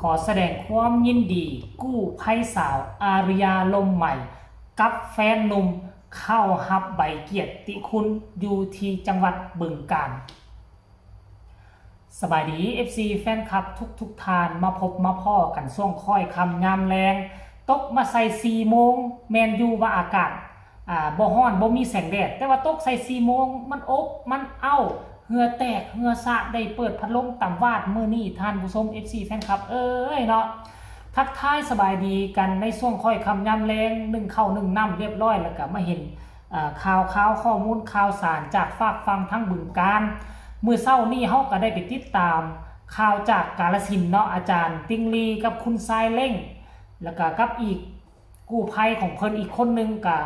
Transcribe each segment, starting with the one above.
ຂໍສະແດງຄວາມຍິນດີ ກູ້ໄພສາວອາລິຍາລົມໃໝ່ ກັບແຟນໜຸ່ມ ເຂົ້າຮັບໃບກຽດຕິຄຸນຢູ່ທີ່ຈັງຫວັດບຶງການ. ສະບາຍດີ ເອັຟຊີ ແຟນຄລັບທຸກໆທ່ານ ມາພົບມາພໍ້ກັນຊ່ວງຄ້ອຍຄ່ຳຍາມແລງ ຕົກມາໃສ່ສີ່ໂມງ ແມ່ນຢູ່ວ່າອາກາດ ອ່າ ບໍ່ຮ້ອນ ບໍ່ມີແສງແດດ ແຕ່ວ່າຕົກໃສ່ສີ່ໂມງ ມັນອົບ ມັນເອົ້າ ເຫື່ອແຕກ ເຫື່ອສະ ໄດ້ເປີດພັດລົມຕຳວາດມື້ນີ້ ທ່ານຜູ້ຊົມ ເອັຟຊີ ແຟນຄລັບເອີຍເນາະ. ທັກທາຍສະບາຍດີກັນໃນຊ່ວງຄ້ອຍຄ່ຳຍາມແລງ ໜຶ້ງເຂົ້າໜຶ້ງນ້ຳຮຽບຮ້ອຍ ແລ້ວກະມາເຫັນ ອ່າ ຂ່າວຄາວ ຂໍ້ມູນຂ່າວສານຈາກຟາກຝັ່ງທາງບຶງການ. ມື້ເຊົ້ານີ້ເຮົາກະໄດ້ໄປຕິດຕາມຂ່າວຈາກກາລະສິນເນາະ ອາຈານຕິ່ງລີກັບຄຸນຊາຍເລັງ ແລ້ວກະກັບອີກ ກູ້ໄພຂອງເພິ່ນອີກຄົນໜຶ່ງກະ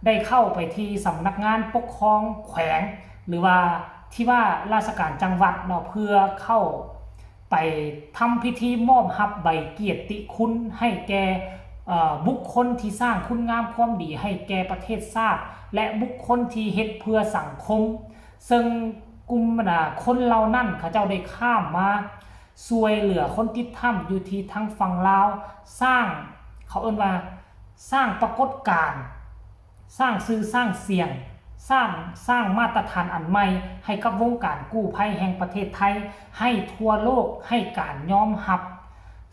ໄດ້ເຂົ້າໄປທີ່ສຳນັກງານປົກຄອງແຂວງ ຫຼືວ່າທີ່ວ່າລາຊະການຈັງຫວັດເນາະ ເພື່ອເຂົ້າໄປທຳພິທີມອບຮັບໃບກຽດຕິຄຸນໃຫ້ແກ່ ເອີ ບຸກຄົນທີ່ສ້າງຄຸນງາມຄວາມດີໃຫ້ແກ່ປະເທດຊາດ ແລະ ບຸກຄົນທີ່ເຮັດເພື່ອສັງຄົມ ເຊິ່ງກຸ່ມ ອັນນາ ຄົນເຫຼົ່ານັ້ນເຂົາເຈົ້າໄດ້ຂ້າມມາ ຊ່ວຍເຫຼືອຄົນຕິດຖ້ຳຢູ່ທີ່ທາງຝັ່ງລາວ ສ້າງ ເຂົາເອີ້ນວ່າສ້າງປາກົດການ, ສ້າງຊື່ສ້າງສຽງ, ສ້າງ ສ້າງມາດຕະຖານອັນໃໝ່ໃຫ້ກັບວົງການກູ້ໄພແຫ່ງປະເທດໄທ ໃຫ້ທົ່ວໂລກໃຫ້ການຍອມຮັບ.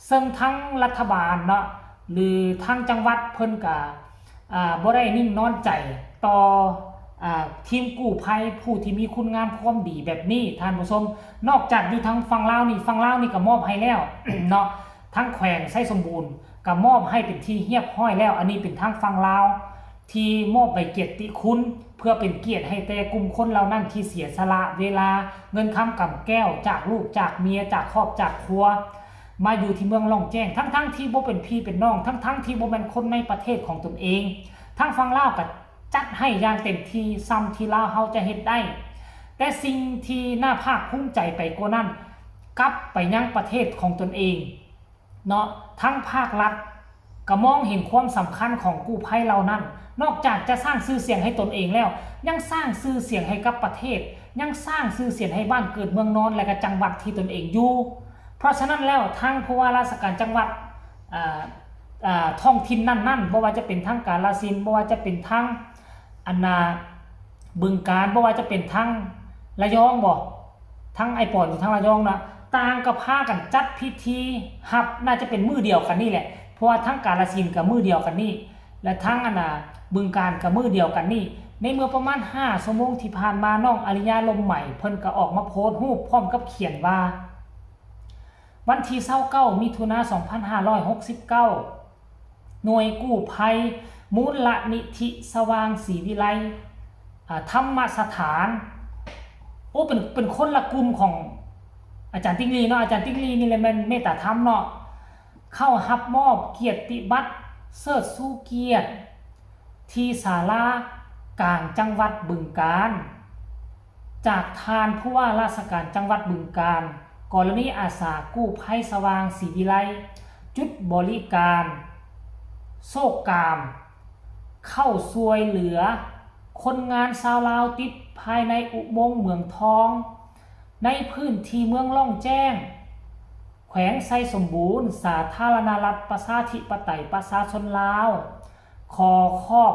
ເຊິ່ງທາງລັດຖະບານເນາະ ຫຼືທາງຈັງຫວັດເພິ່ນກະ ອ່າ ບໍ່ໄດ້ນິ່ງນອນໃຈຕໍ່ ອ່າ ທີມກູ້ໄພຜູ້ທີ່ມີຄຸນງາມຄວາມດີແບບນີ້ ທ່ານຜູ້ຊົມ. ນອກຈາກຢູ່ທາງຝັ່ງລາວນີ້ ຝັ່ງລາວນີ້ກໍມອບໃຫ້ແລ້ວເນາະ ທາງແຂວງໄຊສົມບູນກໍມອບໃຫ້ເປັນທີ່ຮຽບຮ້ອຍແລ້ວ. ອັນນີ້ເປັນທາງຝັ່ງລາວທີ່ມອບໃບກຽດຕິຄຸນ ເພື່ອເປັນກຽດໃຫ້ແຕ່ກຸ່ມຄົນເຫຼົ່ານັ້ນທີ່ເສຍສະຫຼະເວລາ ເງິນຄຳກຳແກ້ວ ຈາກລູກຈາກເມຍ ຈາກຄອບຈາກຄົວ ມາຢູ່ທີ່ເມືອງລ່ອງແຈ້ງ ທັງໆທີ່ບໍ່ເປັນພີ່ເປັນນ້ອງ ທັງໆທີ່ບໍ່ແມ່ນຄົນໃນປະເທດຂອງຕົນເອງ. ທາງຝັ່ງລາວກໍຈັດໃຫ້ຢ່າງເຕັມທີ່ ສ່ຳທີ່ລາວເຮົາຈະເຮັດໄດ້ ແຕ່ສິ່ງທີ່ໜ້າພາກພູມໃຈໄປກວ່ານັ້ນ ກັບໄປຍັງປະເທດຂອງຕົນເອງເນາະ ທາງພາກລັດກໍມອງເຫັນຄວາມສຳຄັນຂອງກູ້ໄພເຫຼົ່ານັ້ນ ນອກຈາກຈະສ້າງຊື່ສຽງໃຫ້ຕົນເອງແລ້ວ ຍັງສ້າງຊື່ສຽງໃຫ້ກັບປະເທດ ຍັງສ້າງຊື່ສຽງໃຫ້ບ້ານເກີດເມືອງນອນ ແລະ ກະຈັງຫວັດທີ່ຕົນເອງຢູ່. ເພາະສະນັ້ນແລ້ວ ທາງຜູ້ວ່າລາຊະການຈັງຫວັດ ອ່າ ອ່າ ທ້ອງຖິ່ນນັ້ນໆ ບໍ່ວ່າຈະເປັນທາງກາລະສິນ ບໍ່ວ່າຈະເປັນທາງ ອັນນາ ບຶງການ ບໍ່ວ່າຈະເປັນທາງລະຍອງບໍ ທາງອ້າຍປອນຢູ່ທາງລະຍອງນະ ຕ່າງກໍພາກັນຈັດພິທີຮັບ ໜ້າຈະເປັນມື້ດຽວກັນນີ້ແຫຼະ ເພາະວ່າທາງກາລະສິນກໍມື້ດຽວກັນນີ້ ແລະ ທາງ ອັນນາ ບຶງການກໍມື້ດຽວກັນນີ້. ໃນເມື່ອປະມານຫ້າຊົ່ວໂມງທີ່ຜ່ານມາ ນ້ອງອາລິຍາ ລົມໃໝ່ ເພິ່ນກໍອອກມາໂພສຮູບພ້ອມກັບຂຽນວ່າ ວັນທີຊາວເກົ້າ ມິຖຸນາ ສອງພັນຫ້າຮ້ອຍຫົກສິບເກົ້າ ໜ່ວຍກູ້ໄພມູນລະນິທິສະຫວ່າງສີວິໄລ ອ່າ ທຳມະສະຖານ ໂອ້ ເປັນ ເປັນຄົນລະກຸ່ມຂອງອາຈານຕິ່ງລີເນາະ ອາຈານຕິ່ງລີນີ້ແຫຼະແມ່ນເມດຕາທຳເນາະ ເຂົ້າຮັບມອບກຽດຕິບັດເຊີດຊູກຽດ ທີ່ສາລາກາງຈັງຫວັດບຶງການ ຈາກທ່ານຜູ້ວ່າລາຊະການຈັງຫວັດບຶງການ ກໍລະນີອາສາກູ້ໄພສະຫວ່າງສີວິໄລ ຈຸດບໍລິການໂຊກກາມ ເຂົ້າຊ່ວຍເຫຼືອຄົນງານຊາວລາວຕິດພາຍໃນອຸໂມງເມືອງທອງ ໃນພື້ນທີ່ເມືອງລ່ອງແຈ້ງ ແຂວງໄຊສົມບູນ ສາທາລະນະລັດ ປະຊາທິປະໄຕ ປະຊາຊົນລາວ. ຂໍຂອບ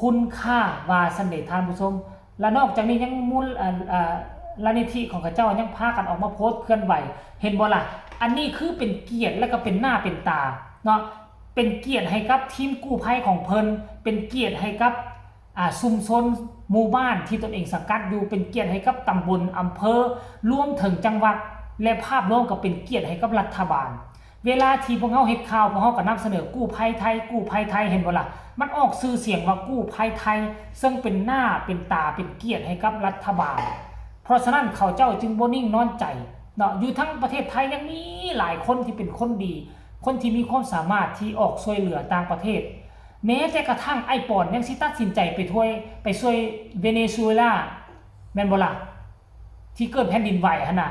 ຄຸນຄ່າ ວ່າຊັ້ນເດທ່ານຜູ້ຊົມ. ແລະ ນອກຈາກນີ້ຍັງມູນ ເອີ ເອີ ລະນິທິຂອງເຂົາເຈົ້າຍັງພາກັນອອກມາໂພສເຄື່ອນໄຫວ ເຫັນບໍ່ລະ? ອັນນີ້ຄືເປັນກຽດ ແລະ ກໍເປັນໜ້າເປັນຕາເນາະ ເປັນກຽດໃຫ້ກັບທີມກູ້ໄພຂອງເພິ່ນ ເປັນກຽດໃຫ້ກັບ ອ່າ ຊຸມຊົນ ໝູ່ບ້ານທີ່ຕົນເອງສັງກັດຢູ່ ເປັນກຽດໃຫ້ກັບຕຳບົນ ອຳເພີ ລວມເຖິງຈັງຫວັດ ແລະ ພາບລວມກໍເປັນກຽດໃຫ້ກັບລັດຖະບານ. ເວລາທີ່ພວກເຮົາເຮັດຂ່າວ ພວກເຮົາກໍນຳສະເໜີກູ້ໄພໄທ ກູ້ໄພໄທ ເຫັນບໍ່ລະ? ມັນອອກຊື່ສຽງວ່າກູ້ໄພໄທ ເຊິ່ງເປັນໜ້າເປັນຕາ ເປັນກຽດໃຫ້ກັບລັດຖະບານ. ເພາະສະນັ້ນ ເຂົາເຈົ້າຈຶ່ງບໍ່ນິ່ງນອນໃຈເນາະ. ຢູ່ທັງປະເທດໄທຍັງມີຫຼາຍຄົນທີ່ເປັນຄົນດີ ຄົນທີ່ມີຄວາມສາມາດທີ່ອອກຊ່ວຍເຫຼືອຕ່າງປະເທດ. ແມ້ແຕ່ກະທັ່ງອ້າຍປອນຍັງຊິຕັດສິນໃຈໄປຊ່ວຍ ໄປຊ່ວຍເວເນຊູເອລາ ແມ່ນບໍ່ລະ? ທີ່ເກີດແຜ່ນດິນໄຫວຫັ້ນນະ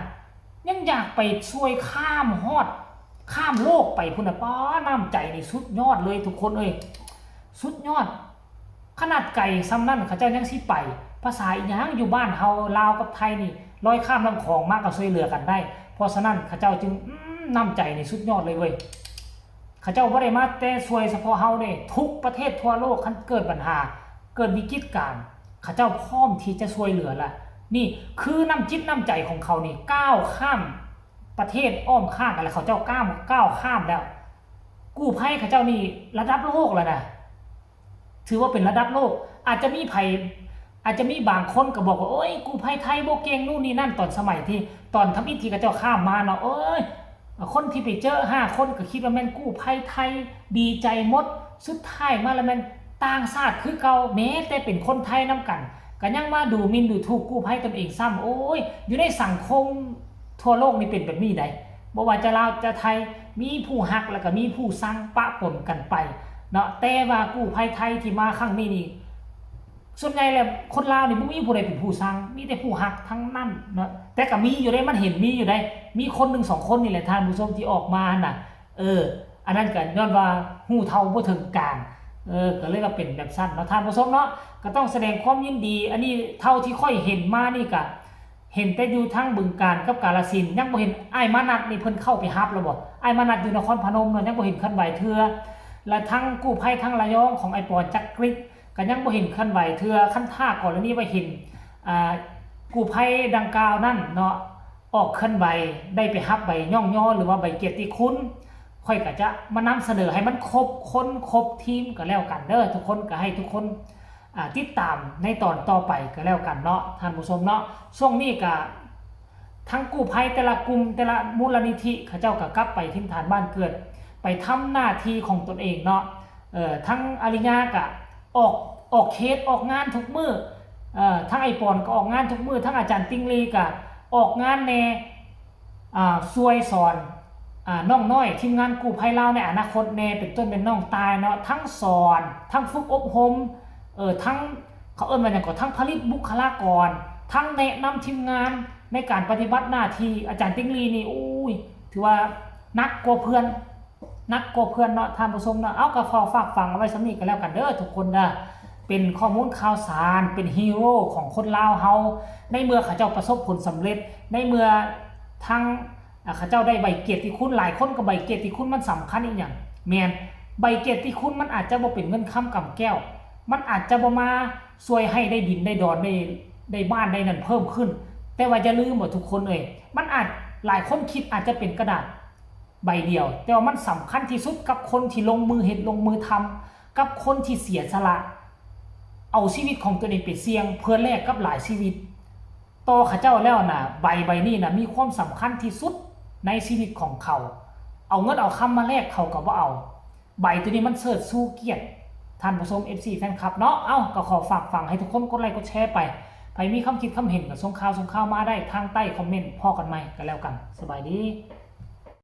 ຍັງຢາກໄປຊ່ວຍຂ້າມຮອດ ຂ້າມໂລກໄປພຸ້ນນະ. ປ້າ ນ້ຳໃຈນີ້ສຸດຍອດເລີຍທຸກຄົນເອີຍ ສຸດຍອດ. ຂະໜາດໄກສ່ຳນັ້ນເຂົາເຈົ້າຍັງຊິໄປ. ພາສາອີ່ຫຍັງ ຢູ່ບ້ານເຮົາລາວກັບໄທນີ້ ລອຍຂ້າມນ້ຳຂອງມາກໍຊ່ວຍເຫຼືອກັນໄດ້. ເພາະສະນັ້ນເຂົາເຈົ້າຈຶ່ງ ອືມ ນ້ຳໃຈນີ້ສຸດຍອດເລີຍເວີຍ. ເຂົາເຈົ້າບໍ່ໄດ້ມາແຕ່ຊ່ວຍສະເພາະເຮົາເດ້, ທຸກປະເທດທົ່ວໂລກ ຄັນເກີດບັນຫາ ເກີດວິກິດການ ເຂົາເຈົ້າພ້ອມທີ່ຈະຊ່ວຍເຫຼືອລະ. ນີ້ຄືນ້ຳຈິດນ້ຳໃຈຂອງເຂົານີ້ ກ້າວຂ້າມປະເທດອ້ອມຂ້າງກັນ ແລະ ເຂົາເຈົ້າກ້າວ ກ້າວຂ້າມແລ້ວ. ກູ້ໄພເຂົາເຈົ້ານີ້ລະດັບໂລກແລ້ວນະ. ຖືວ່າເປັນລະດັບໂລກ. ອາດຈະມີໃຜ ອາດຈະມີບາງຄົນກໍບອກວ່າ ໂອ້ຍ ກູ້ໄພໄທບໍ່ເກັ່ງ ນູ່ນນີ້ນັ້ນ. ຕອນສະໄໝທີ່ ຕອນທຳອິດທີ່ເຂົາເຈົ້າຂ້າມມາເນາະ ໂອ້ຍ ຄົນທີ່ໄປເຈີຫ້າຄົນກໍຄິດວ່າແມ່ນກູ້ໄພໄທ ດີໃຈໝົດ. ສຸດທ້າຍມາແລ້ວແມ່ນຕ່າງຊາດຄືເກົ່າ, ແມ້ແຕ່ເປັນຄົນໄທນຳກັນ ກໍຍັງມາດູໝິ່ນດູຖູກກູ້ໄພຕົນເອງຊ້ຳ. ໂອ້ຍ ຢູ່ໃນສັງຄົມ ທົ່ວໂລກນີ້ເປັນແບບນີ້ໃດ໋, ບໍ່ວ່າຈະລາວຈະໄທ ມີຜູ້ຮັກ ແລ້ວກໍມີຜູ້ຊັງປະປົນກັນໄປເນາະ. ແຕ່ວ່າກູ້ໄພໄທທີ່ມາຄັ້ງນີ້ນີ້ ສ່ວນໃຫຍ່ແລ້ວຄົນລາວນີ້ບໍ່ມີຜູ້ໃດເປັນຜູ້ຊັງ, ມີແຕ່ຜູ້ຮັກທັງນັ້ນເນາະ. ແຕ່ກໍມີຢູ່ເດ້, ມັນເຫັນມີຢູ່ໃດ໋, ມີຄົນໜຶ່ງສອງຄົນນີ້ແຫຼະທ່ານຜູ້ຊົມ ທີ່ອອກມາຫັ້ນນະ. ເອີ ອັນນັ້ນກໍຍ້ອນວ່າຮູ້ເທົ່າບໍ່ເຖິງການ, ເອີ ກໍເລີຍວ່າເປັນແບບຊັ້ນເນາະທ່ານຜູ້ຊົມເນາະ. ກໍຕ້ອງສະແດງຄວາມຍິນດີ, ອັນນີ້ເທົ່າທີ່ຂ້ອຍເຫັນມານີ້ກໍ ເຫັນແຕ່ຢູ່ທາງບຶງການກັບກາລະສິນ, ຍັງບໍ່ເຫັນ. ອ້າຍມານັດນີ້ເພິ່ນເຂົ້າໄປຮັບແລ້ວບໍ່? ອ້າຍມານັດຢູ່ນະຄອນພະນົມເນາະ ຍັງບໍ່ເຫັນເຄື່ອນໄຫວເທື່ອ. ແລະ ທັງກູ້ໄພທາງລະຍອງຂອງອ້າຍປອນຈັກກຣິດ ກໍຍັງບໍ່ເຫັນເຄື່ອນໄຫວເທື່ອ. ຄັນຖ້າກໍລະນີວ່າເຫັນ ອ່າ ກູ້ໄພດັ່ງກ່າວນັ້ນເນາະ ອອກເຄື່ອນໄຫວ ໄດ້ໄປຮັບໃບຍ້ອງຍໍ ຫຼືວ່າໃບກຽດຕິຄຸນ, ຂ້ອຍກໍຈະມານຳສະເໜີໃຫ້ມັນຄົບຄົນຄົບທີມກໍແລ້ວກັນເດີ. ທຸກຄົນກໍໃຫ້ທຸກຄົນ ອ່າ ຕິດຕາມໃນຕອນຕໍ່ໄປກໍແລ້ວກັນເນາະທ່ານຜູ້ຊົມເນາະ. ຊ່ວງນີ້ກະທັງກູ້ໄພແຕ່ລະກຸ່ມ ແຕ່ລະມູນລະນິທິ ເຂົາເຈົ້າກະກັບໄປຖິ່ນຖານບ້ານເກີດ ໄປທຳໜ້າທີ່ຂອງຕົນເອງເນາະ. ເອີ ທັງອາລິຍາກະອອກ ອອກເຂດອອກງານທຸກມື້, ເອີ ທັງໄອ້ປອນກະອອກງານທຸກມື້, ທັງອາຈານຕິງລີກະອອກງານແດ່ ອ່າ ຊ່ວຍສອນ ອ່າ ນ້ອງນ້ອຍທີມງານກູ້ໄພລາວໃນອະນາຄົດແດ່ ເປັນຕົ້ນແມ່ນນ້ອງຕ່າຍເນາະ, ທັງສອນ ທັງຝຶກອົບຮົມ ເອີ ທັງ ເຂົາເອີ້ນວ່າຫຍັງກໍ ທັງຜະລິດບຸກຄະລາກອນ ທັງແນະນຳທີມງານໃນການປະຕິບັດໜ້າທີ່. ອາຈານຕິງລີນີ້ ໂອ້ຍ ຖືວ່າໜັກກວ່າເພື່ອນ ໜັກກວ່າເພື່ອນເນາະທ່ານຜູ້ຊົມເນາະ. ເອົາ ກໍຂໍຝາກຝັງເອົາໄວ້ສ່ຳນີ້ກໍແລ້ວກັນເດີທຸກຄົນເດີ, ເປັນຂໍ້ມູນຂ່າວສານ ເປັນຮີໂຣຂອງຄົນລາວເຮົາ ໃນເມື່ອເຂົາເຈົ້າປະສົບຜົນສຳເລັດ, ໃນເມື່ອທັງ ອ່າ ເຂົາເຈົ້າໄດ້ໃບກຽດຕິຄຸນ. ຫຼາຍຄົນກໍ ໃບກຽດຕິຄຸນມັນສຳຄັນອີ່ຫຍັງ? ແມ່ນ ໃບກຽດຕິຄຸນມັນອາດຈະບໍ່ເປັນເງິນຄຳກຳແກ້ວ, ມັນອາດຈະບໍ່ມາຊ່ວຍໃຫ້ໄດ້ດິນໄດ້ດອນ ໄດ້ ໄດ້ບ້ານໄດ້ນັ້ນເພີ່ມຂຶ້ນ, ແຕ່ວ່າຢ່າລືມວ່າທຸກຄົນເອີຍ ມັນອາດ ຫຼາຍຄົນຄິດອາດຈະເປັນກະດາດໃບດຽວ, ແຕ່ວ່າມັນສຳຄັນທີ່ສຸດກັບຄົນທີ່ລົງມືເຮັດລົງມືທຳ, ກັບຄົນທີ່ເສຍສະຫຼະເອົາຊີວິດຂອງຕົນເອງໄປສ່ຽງ ເພື່ອແລກກັບຫຼາຍຊີວິດ. ຕໍ່ເຂົາເຈົ້າແລ້ວນະ ໃບໃບນີ້ນະ ມີຄວາມສຳຄັນທີ່ສຸດໃນຊີວິດຂອງເຂົາ, ເອົາເງິນເອົາຄຳມາແລກເຂົາກໍບໍ່ເອົາ. ໃບໂຕນີ້ມັນເຊີດຊູກຽດທ່ານຜູ້ຊົມ ເອັຟຊີ ແຟນຄລັບເນາະ. ເອົ້າ ກໍຂໍຝາກຝັງໃຫ້ທຸກຄົນກົດໄລກົດແຊໄປ, ໃຜມີຄຳຄິດຄຳເຫັນກໍສົ່ງຂ່າວ ສົ່ງຂ່າວມາໄດ້ທາງໃຕ້ຄອມເມັນ. ພໍ້ກັນໃໝ່ກໍແລ້ວກັນ, ສະບາຍດີ.